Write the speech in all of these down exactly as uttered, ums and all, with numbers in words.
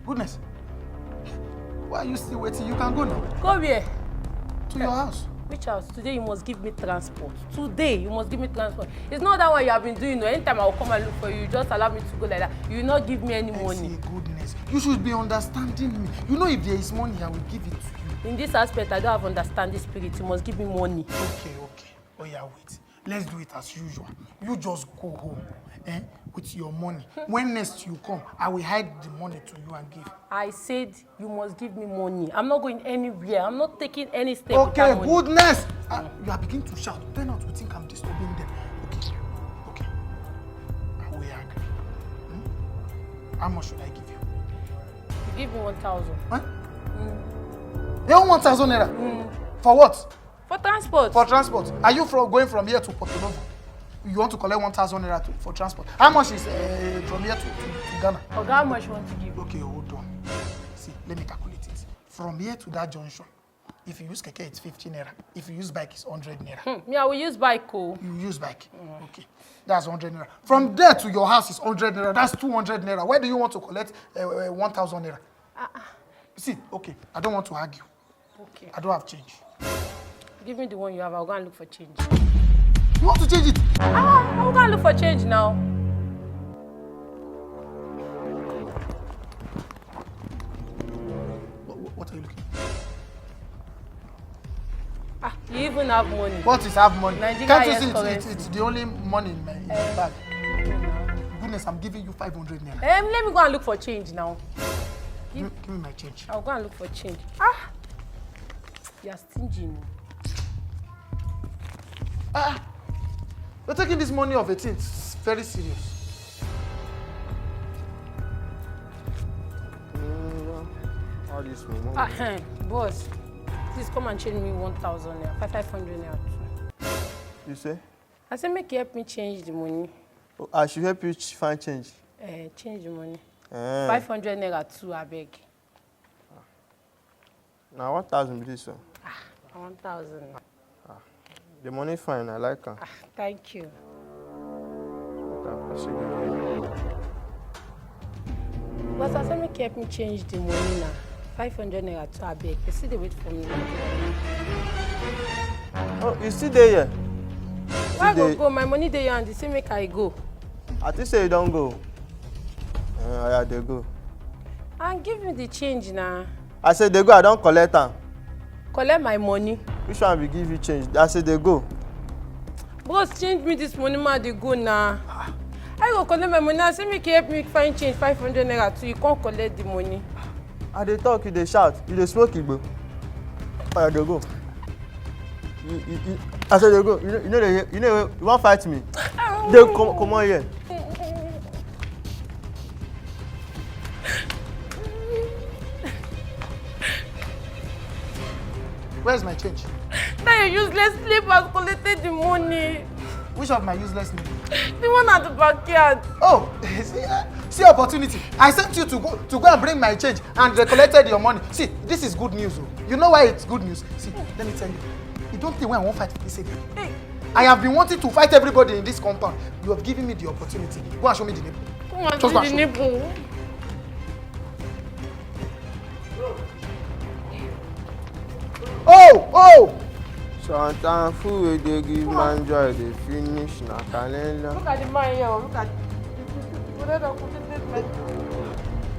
Goodness. Why are you still waiting? You can go now. Go where? To your house. Which house? Today you must give me transport. Today you must give me transport. It's not that one you have been doing. No. Anytime I will come and look for you, you just allow me to go like that. You will not give me any money. I say, Goodness. You should be understanding me. You know, if there is money, I will give it to you. In this aspect, I don't have understanding spirit. You must give me money. Okay, okay. Oh yeah, wait. Let's do it as usual. You just go home, eh, with your money. When next you come, I will hide the money to you and give. I said you must give me money. I'm not going anywhere. I'm not taking any step without money. Okay, Goodness! Ah, you are beginning to shout. Turn out to think I'm disturbing them. Okay, okay. I will agree. Hmm? How much should I give you? You give me one thousand. Huh? Mm. You want one thousand naira? Mm. For what? For transport. For transport. Are you from, going from here to Porto Novo? You want to collect one thousand naira to, for transport? How much is, eh, from here to, to, to Ghana? Oga, how much you want to give? Okay, hold on. See, let me calculate it. From here to that junction, if you use keke, it's fifty naira. If you use bike, it's hundred naira. Hmm, me, I will use bike o. You use bike? Mm. Okay. That's hundred naira. From there to your house is hundred naira. That's two hundred naira. Why do you want to collect, eh, eh, one thousand naira? Ah, ah. See, okay, I don't want to argue. Okay. I don't have change. Give me the one you have. I'll go and look for change. You want to change it? Ah, I'll go and look for change now. What, what, what are you looking at? Ah, you even have money. What is have money? Nigeria. Can't you see it's, it's, it's the only money in my, in my bag? Goodness, I'm giving you five hundred naira. Um, let me go and look for change now. Give, give me my change. I'll go and look for change. Ah, you are stingy. Ah, you're taking this money of a thing very serious. Mm, all this money. Ah, eh, boss, please come and change me one thousand naira, five, five hundred naira too. You say? I say make you help me change the money. Oh, I should help you ch-, find change? Eh, change the money. Eh. Five hundred naira too, abeg. Na one thousand be this one. Ah, one thousand. Ah, the money fine, I like am. Ah, thank you. But I say make you help me change the money now. Five hundred naira too, abeg. You still dey wait for me. Oh, you still dey here? Why go go? My money dey here and you say make I go. I think say you don go. Eh, oya, dey go. And give me the change na. I say dey go, I don collect am. Collect my money. Which one be give you change? I say dey go. Bros, change me this money, ma, dey go na. I go collect my money. I say make you help me find change, five hundred naira too. You come collect the money. I dey talk, you dey shout, you dey smoke igbo. Oya, dey go. You, you, you, I say dey go. You know, you know, dey, you know, you wan fight me? Dey come, comot here. Where's my change? That your useless slave has collected the money. Which of my useless slave? The one at the backyard. Oh, see, eh, see opportunity. I sent you to go, to go and bring my change, and they collected your money. See, this is good news o. You know why it's good news? See, let me tell you. You don't think when I won't fight for this area? Hey. I have been wanting to fight everybody in this compound. You have given me the opportunity. Go and show me the neighbor. Come and see the neighbor. Oh, oh! Sometimes food wey dey give man joy dey finish na calendar. Look at the man here. Look at the, the, the, the, the, the, the,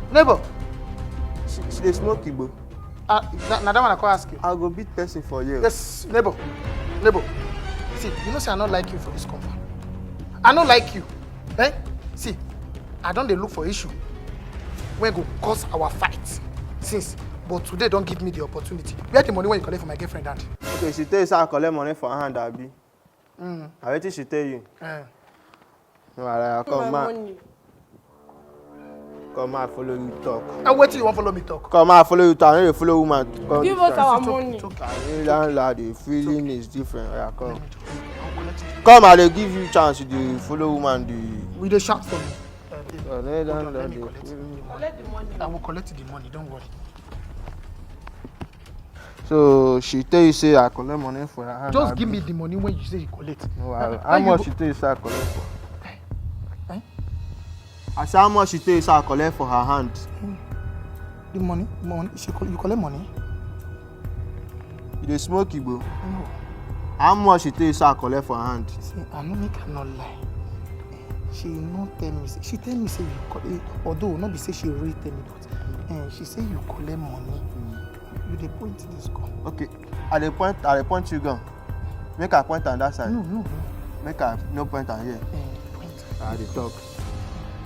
the, neighbor. She, she dey smoke igbo. Ah, na, na that one I come ask you. I go beat person for you. Yes, neighbor. Neighbor. See, you know say I no like you for this compound. I no like you. Eh? See, I don dey look for issue wey go cause our fight since, but today don give me the opportunity. Where the money wey you collect for my girlfriend hand? Okay, she tell you say I collect money for her hand, abi? Mm. Na wetin she tell you? Eh. No, I, I come, my man. Money. Come, I follow you talk. And wetin you wan follow me talk? Come, I follow you talk. I no dey follow woman. Come. Give us our money. It's okay. I mean, landlord, the feeling is different. Oya, come. Come, I dey give you chance. You dey follow woman. Dey. We dey shout for me. Uh, babe, hold on, let me collect the money. Collect the money. I will collect the money. Don't worry. So she tell you say I collect money for her hand. Just give me the money when you say you collect. No, I, how much she tell you say I collect for? Eh? I say how much she tell you say I collect for her hand. Hmm. The money, money, she call, you collect money? You dey smoke igbo? No. How much you take say I collect for hand? See, I no make her not lie. She no tell me. Say, she tell me say you collect. Although not be say she really tell me, but uh, she say you collect money. You dey point this gun. Okay, I dey point, I dey point you gun. Make I point am that side. No, no, no. Make I no point am here. Uh, point. I dey talk.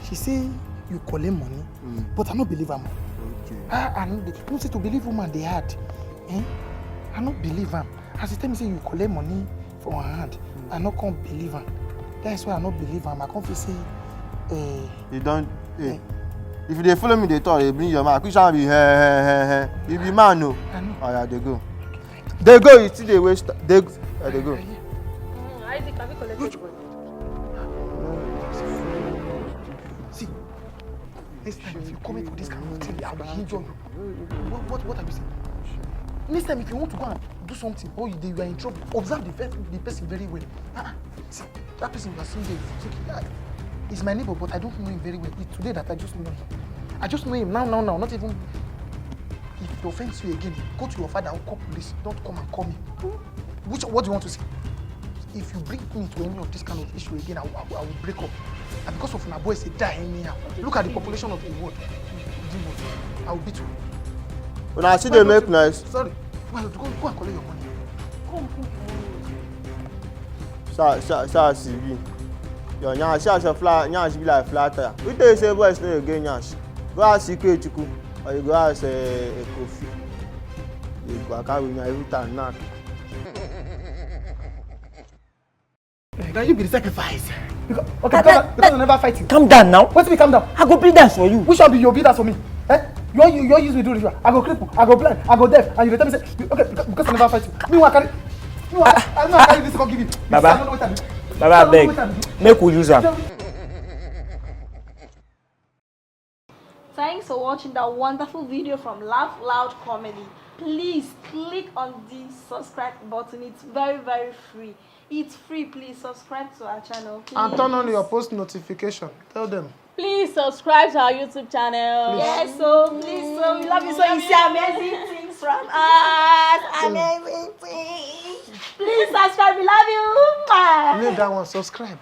She say you collect money, Mm. but I no believe am. Okay. Ah, I no dey. You know say to believe woman dey hard. Eh? I no believe am. As she tell me say you collect money for her hand, I no come believe am. That's why I no believe am. I come feel say, eh, You don. Hey. Eh. If you dey follow me dey talk, dey bring your mouth. Which one be he he he he? You be man o. I know. Oya, dey go. Dey go, you still dey waste. Dey go. Oya, dey go. Mm, Isaac, have you collected the money? See, next time if you come in for this kind of thing, I will injure you. What, what, what are you saying? Next time if you want to go and do something or you, dey- you are in trouble, observe the, first, the person very well. Ah, ah, see, that person you are seeing there, you think, "Ah, he's my neighbor, but I don't know him very well. It's today that I just know him. I just know him now, now, now. Not even if he offends you again, go to your father or call police. Don't come and call me." Which, what do you want to say? If you bring me to any of this kind of issue again, I will, I will, I will break up. And because of una boys, they die anyhow. Look at the population of the world. I will beat you. Una still dey make noise. Sorry. Well, go, go and collect your money. Come put money. Sa sa sa sibi. Your nyash as a flat nyash be like flat tire. We tell you say boys no dey get nyash. Go ask Ikechukwu or you go ask uh, Kofi. You go waka with me every time knack. Now you be the sacrifice. Because, okay, because, because I never fight you. Calm down now. Wait till me calm down. I go bring that for you. Which one be your be that for me? Eh? You wan you wan use me do ritual. I go cripple, I go blind, I go deaf, and you dey tell me say you, okay because, because I never fight you. Me wan carry, me wan I no wan carry this come give you. You Baba. say I no know wetin I do. Baba, I no know abeg, wetin I do. Make we use am. Thanks for watching that wonderful video from Laugh Loud Comedy. Please click on the subscribe button. It's very, very free. It's free. Please subscribe to our channel. Please. And turn on your post notification. Tell them. Please subscribe to our YouTube channel. Yes, so please, so we love you. So you see amazing things from us. Amazing things. Please subscribe. We love you. Mwah. Leave that one. Subscribe.